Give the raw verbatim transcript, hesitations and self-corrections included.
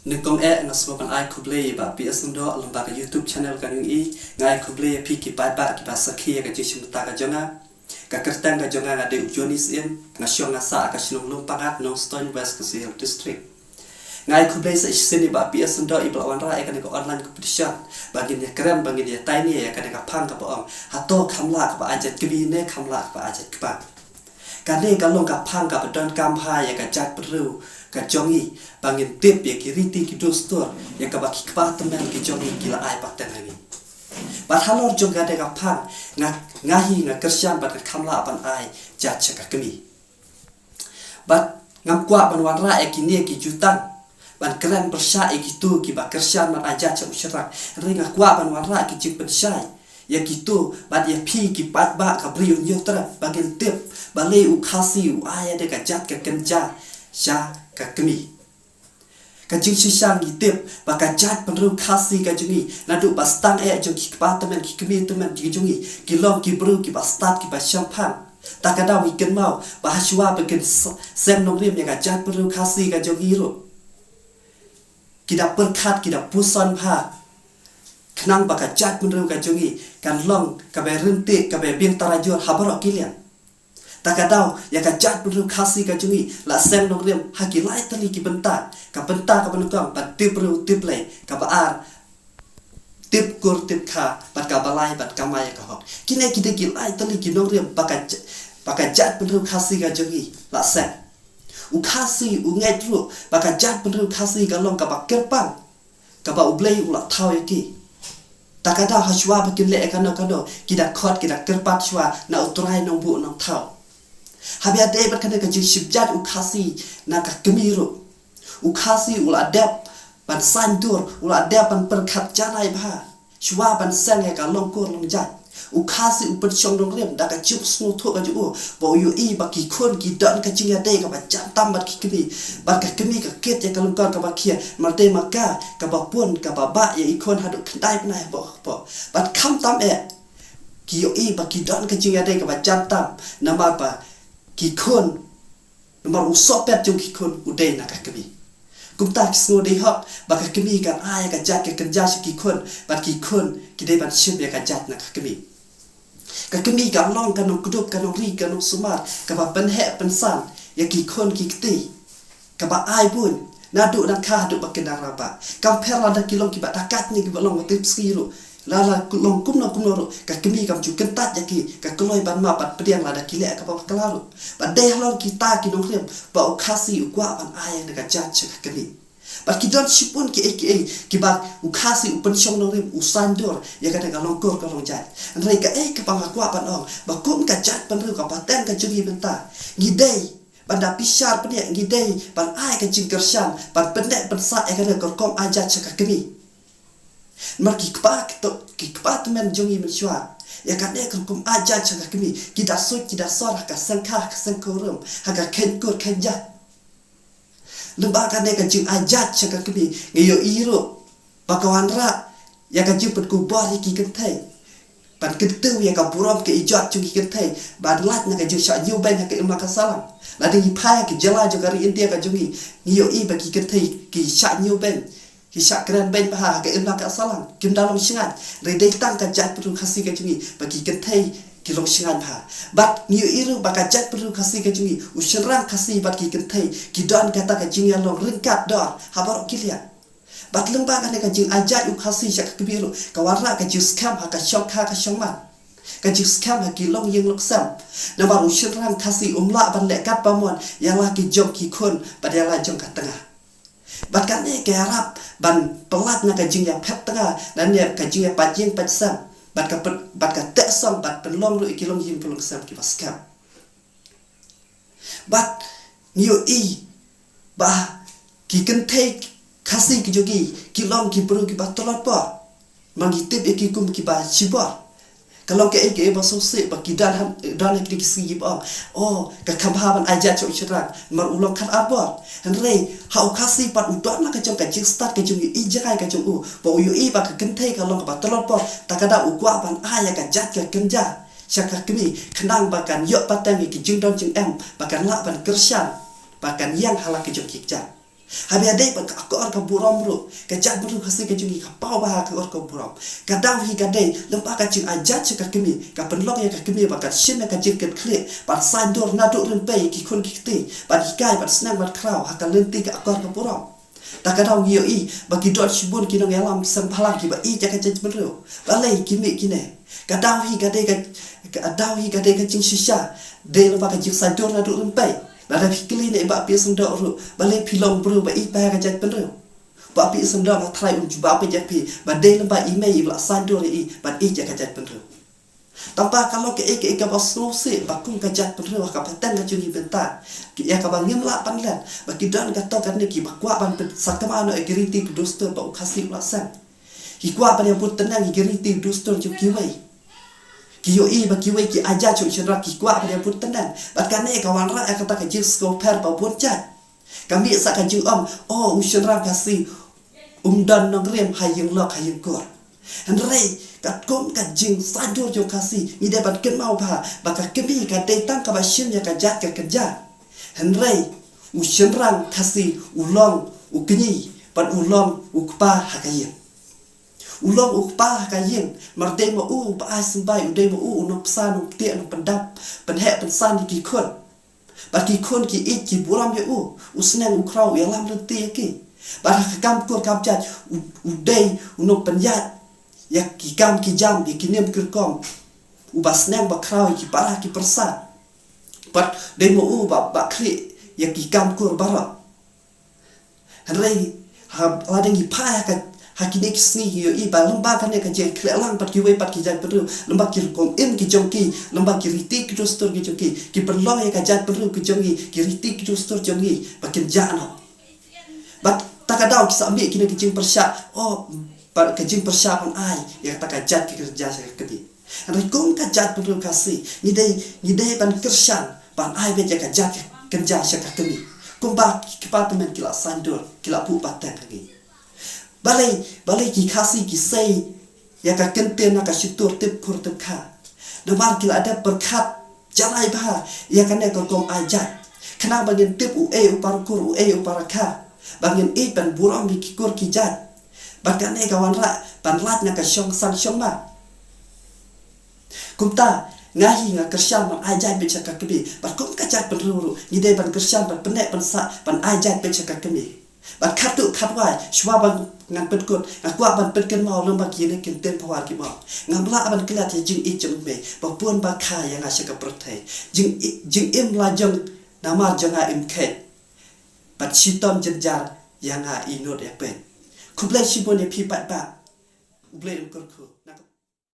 Nyngkong eh nga sngewbha ban ai khublei ïa i Bah P S Lyngdoh lyngba ka YouTube channel ka jong i. Nga ai khublei ïa phi ki paidbah kiba sakhi ïa ka jingshim bynta ka jong nga. Ka kyrteng ka jong nga nga dei u Johnny Syiem, nga shong nga sah ha ka shnong Lum Pangat, Nongstoiñ West, Khasi Hills District. Nga ai khublei sa shisien ïa i Bah P S Lyngdoh iba la wanrah ïa kane ka online competition ba ngin ïa kren, ba ngin ïa tainia ïa kane ka phang kaba ong, hato kham lah kaba ai jait kmie ne kham lah kaba ai jait kpa. Kane ka long ka phang kaba donkam bha ïa ka jaitbynriew ka jong i, ba ngin tip ïa ki riti ki dustur ïa kaba ki kpa tymmen ki jong i ki la ai pateng ha ngi. Bad halor jong kane ka phang, nga, nga hi nga kyrshan bad nga kham lah ban ai jait sha ka kmie. Bad ngam kwah ban wanrah ïa kine ki jutang ban kren pyrshah ïa kito kiba kyrshan ban ai jait sha u shynrang. Hynrei nga kwah ban wanrah ki jingpynshai ïa kito bad ïa phi ki paidbah ka Bri u Hynñiewtrep ba ngin tip balei u Khasi u ai ïa ka jait ka kynja sha ka kmie. Ka jingshisha ngi tip ba ka jaitbynriew Khasi ka jong i, naduh ba sdang eh jong ki kpa tymmen, ki kmie tymmen ki jong i, ki long ki briew kiba stad kiba shemphang. Ta ka daw ngi kynmaw ba hashwa ba kin s-, seng nongrim ïa ka jaitbynriew Khasi ka jong i ruh, ki da pyrkhat, ki da puson bha khnang ba ka jaitbynriew ka jong i kan long kaba ryntih, kaba biang tarajur ha baroh ki liang. Ta ka daw ïa ka jaitbynriew Khasi ka jong i la seng nongrim ha ki lai tylli ki bynta. Ka bynta kaba nyngkong, ban tip briew tip Blei, kaba ar, tip kur tip kha, bad kaba lai, ban kamai ïa ka hok. Kine ki dei ki lai tylli ki nongrim ba ka j-, ba ka jaitbynriew Khasi ka jong i la seng. U Khasi u ngeit ruh ba ka jaitbynriew Khasi ka long kaba kyrpang, kaba U Blei u la thaw ïa ki. Ta ka daw hashwa ba kin leh ïa kano kano, ki da khot, ki da kyrpad shwa na U Trai Nongbuh Nongthaw. Haba ïadei bad kane ka jingshim jait u Khasi na ka kmie ruh, u Khasi u la dep ban saiñdur, u la dep ban pyrkhat janai bha shwa ban seng ïa ka longkur longjait. U Khasi u pynshong nongrim da ka jingsngewthuh ka jong u ba u ïohi ba ki khun ki don ka jingïadei kaba jan tam bad ki kmie, bad ka kmie ka kit ïa ka lyngkor kaba khia. Mar dei ma ka, kaba pun, kaba bah ïa i khun haduh khyndai bnai hapoh, hapoh. Bad khamtam eh ki ïohi ba ki don ka jingïadei kaba jan tam, namar ba ki khun, namar u sohpet jong ki khun u dei na ka kmie. Kumta ki sngew dei hok ba ka kmie kan ai ïa ka jait ka kynja sha ki khun, bad ki khun ki dei ban shim ïa ka jait na ka kmie. Ka kmie ka long ka nongkdup, ka nongri, ka nongsumar, kaba pynheh pynsan ïa ki khun ki kti, kaba ai buiñ naduh dang kha haduh ba kin dang rangbah. Kam pher lada ki long kiba dakaid ne kiba long ba tipski ruh, lada long kumno kumno ruh, ka kmie kam ju kyntait ïa ki, ka kloi ban map ban pdiang lada ki leh kaba bakla ruh. Bad dei halor kita ki nongrim ba u Khasi u kwah ban ai ïa ka jait sha ka kmie. Bad ki don shibun kiei kiei kiba u Khasi u pynshong nongrim, u saiñdur ïa kata ka longkur ka longjait. Hynrei kaei kaba nga kwah ban ong, ba kum ka jaitbynriew kaba teng ka jong i mynta, ngi dei ban da bishar bniah, ngi dei ban ai ka jingkyrshan ban pynneh pynsah ïa kane ka rukom ai jait sha ka kmie. Namar ki kpa, ki to, ki kpa tymmen jong i mynshuwa, ïa kane ka rukom ai jait sha ka kmie, ki da suit ki da sor ha ka seng kha, ha ka seng kurim, ha ka kheiñ kur kheiñ jait. Lyngba kane ka jingai jait sha ka kmie, ngi ïohi ruh ba ka wanrah ïa ka jingpynkupbor ïa ki kynthei, ban kyntiew ïa ka burom ka ijot jong ki kynthei, ban lait na ka jingshah ñiewbeiñ ha ka imlang ka sahlang. Lada ngi phai ha ki jylla jong ka ri India ka jong ngi, ngi ïohi ba ki kynthei ki shah ñiewbeiñ, ki shah kren beiñ bha ha ka imlang ka sahlang, kim da long shngaiñ. Hynrei dei tang ka jaitbynriew Khasi ka jong ngi ba ki kynthei ki long shngaiñ bha. Bad ngi ïohi ruh ba ka jaitbynriew Khasi ka jong ngi, u shynrang Khasi bad ki kynthei, ki don kata ka jingïalong ryngkat dor ha baroh ki liang. Bad lyngba kane ka jingai jait u Khasi sha ka kmie ruh, ka wanrah ka jingskhem ha ka shongkha ka shongman, ka jingskhem ha ki longïing longsem. Namar u shynrang Khasi um lah ban leh katba mon ïa la ki jong ki khun bad ïa la jong ka tnga. Bad kane ka ïarap ban pyllait na ka jingïaphet tnga, na ne ka jingïapait ïing pait sem, bad ka pyn-, bad ka teh song, bad pynlong ruh ïa ki longïing ki longsem kiba skhem. Bad ngi ïohi ba ki kynthei Khasi ki jong ngi ki long ki briew kiba tlot bor. Ma ngi tip ïa ki kum kiba shibor. Ka long kaei kaei ba sngewsih ba ki don ha, don ha kine ki sngi kiba ong, oh, ka kham bha ban ai jait sha u shynrang namar u long khatar bor. Hynrei ha u Khasi pat u don la ka jong ka jingstad ka jong u, i jngai ka jong u, ba u ïohi ba ka kynthei ka long kaba tlot bor, ta ka daw u kwah ban ai ïa ka jait ka kynja sha ka kmie, khnang ba kan ïoh pateng ïa ki jingdon jingem, ba kan lah ban kyrshan, ba kan ïeng ha la ki jong ki kjat. Haba ïadei bad ka akor ka burom ruh, ka jaitbynriew Khasi ka jong ngi ka paw bha ha ka akor ka burom. Ka daw hi ka dei, lem bad ka jingaijat sha ka kmie, ka pynlong ïa ka kmie ba kan shim ïa ka jingkitkhlieh, ban saiñdur naduh rympei ïa ki khun ki kti, ban hikai, ban sneng, ban khraw ha ka lynti ka akor ka burom. Ta ka daw ngi ïohi ba ki don shibun ki nongïalam seng bhalang kiba ïeit ïa ka jaitbynriew. Balei ki mih kine? Ka daw hi ka dei ka, ka daw hi ka dei ka jingshisha. Dei lyngba ka jingsaiñdur naduh rympei. Lada phi kylli na i Bah P. Sangdoh ruh, balei phi long briew ba ïeit bha ïa ka jaitbynriew? Bah P. Sangdoh, nga tharai un jubab ïa phi ba dei lyngba i mei iba la saiñdur ïa i ban ïeit ïa ka jaitbynriew. Tangba ka long kaei kaei kaba sngewsih ba kum ka jaitbynriew ha ka pateng ka jong ngi mynta, ïa kaba ngim lah ban leh, ba ki don kato kane kiba kwah ban pynsakma noh ïa ki riti ki dustur ba u Khasi u la seng. Ki kwah ban ïa bud tneng ïa ki riti dustur jong kiwei. Ki ïohi ba kiwei ki aijat sha u shynrang, ki kwah ban ïa bud tneng. Bad kane ka wanrah ïa kata ka jingsngewpher ba bun jait. Ka mih sa ka jingong, o, u shynrang Khasi um don nongrim ha ïing lok ha ïing kur. Hynrei katkum ka jingsaiñdur jong Khasi, ngi dei ban kynmaw bha ba ka kmie ka dei tang kaba shim ïa ka jait ka kynja. Hynrei u shynrang Khasi u long u kñi bad u long u kpa ha ka ïing. U long u kpa ha ka ïing, namar dei ma u uba ai symbai, u dei ma u u nongpynsah, nongpyntieh, nongpyndap, pynheh pynsan ïa ki khun. Bad ki khun ki ïeit ki burom ïa u, u sneng u khraw u ïalam lynti ïa ki. Bad ha ka kam kur kam jait u, u dei u nongpynïaid ïa ki kam ki jam, ïa ki niam ki rukom, uba sneng ba khraw ïa ki para ki pyrsa. Bad dei ma u ba, ba khlieh ïa ki kam kur baroh. Hynrei ha, lada ngi phai ha ka, ha kine ki sngi ngi ïohi ba lem bad kane ka jingkhleh lang bad kiwei pat ki jaitbynriew, lem bad ki rukom im ki jong ki, lem bad ki riti ki dustur ki jong ki, ki pynlong ïa ka jaitbynriew ki jong ngi, ki riti ki dustur jong ngi ba kin jah noh. Bad ta ka daw ki sa mih kine ki jingpyrshah, o, bad ka jingpyrshah ban ai ïa kata ka jait ka kynja sha ka kmie. Hynrei kum ka jaitbynriew Khasi, ngi dei, ngi dei ban kyrshan ban ai beit ïa ka jait ka kynja sha ka kmie. Kumba ki kpa tymmen ki la saiñdur, ki la buh pateng ha ngi. Balei, balei ki Khasi ki sei ïa ka kyntien na ka shyntur tip kur tip kha? Namar ki la dep pyrkhat jalai bha ïa kane ka rukom ai jait. Khnang ba ngin tip uei u para kur, uei u para kha, ba ngin ïeit ban burom ïa ki kur ki jait. Bad kane ka wanrah ban lait na ka shong sang shong ma. Kumta nga hi nga kyrshan ban ai jait beit sha ka kmie. Bad kum ka jaitbynriew ruh ngi dei ban kyrshan ban pynneh pynsah ban ai jait beit sha ka kmie. Bad khatduh khatwai, shuwa ba ngan pynkut, nga kwah ban pynkynmaw lyngba kine ki ktien pawa kiba ong: Ngam lah ban klet ïa jingïeit jong u mei, ba bun ba kha ïa nga sha ka pyrthei. Jing, jingim la jong namar jong nga im kheit, bad shitom jynjar ïa nga i nud ïa peit. Khublei shibun ïa phi paidbah. U Blei un kyrkhu.